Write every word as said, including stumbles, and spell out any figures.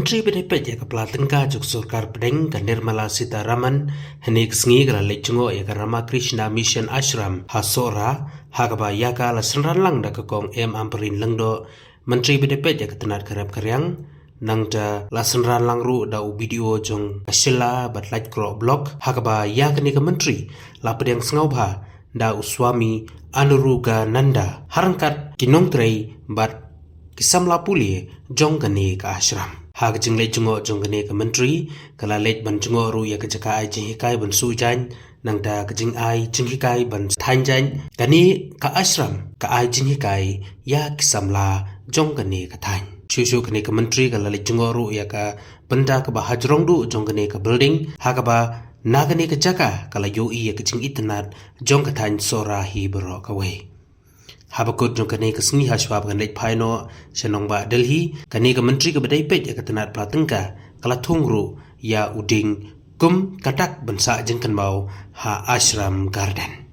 Myntri ba dei peit ïa ka pla tyngka jong ka sorkar pdeng ka Nirmala Sitharaman hynne ka sngi ka la leit jngoh ïa ka Ramakrishna Mission Ashram ha Sohra, ha kaba ïa ka la synran lang da ka Kong M Ampareen Lyngdoh, Myntri ba dei peit ïa ka tnat ka rep ka riang, nangta la synran lang ruh da u B D O jong ka Shella bad Laitkroh Block, ha kaba ïa kane ka Myntri la pdiang sngewbha da u Swami Anurugananda ha ryngkat ki nongtrei bad ki samla pule jong kane ka ashram. Ha ka jingleit jngoh jong kane ka Myntri, ka la leit ban jngoh ruh ïa ka jaka ai jinghikai ban suh jaiñ, nangta ka jingai jinghikai ban thaiñ jaiñ. Kane ka ashram ka ai jinghikai ïa ki samla jong kane ka thaiñ. Shuh shuh kane ka Myntri ka la leit jngoh ruh ïa ka bynta kaba hajrong duh jong kane ka building, ha kaba na kane ka jaka ka la ïohi ïa ka jingitynnad jong ka thaiñ Sohra hi baroh kawei. Haba kut jong kane ka sngi, ha shwa ba kan leit phai noh sha nongbah Delhi, kane ka Myntri kaba dei peit ïa ka tnat pla tyngka ka la thung ruh ïa u dieng kum ka dak ban sah jingkynmaw ha Ashram Garden.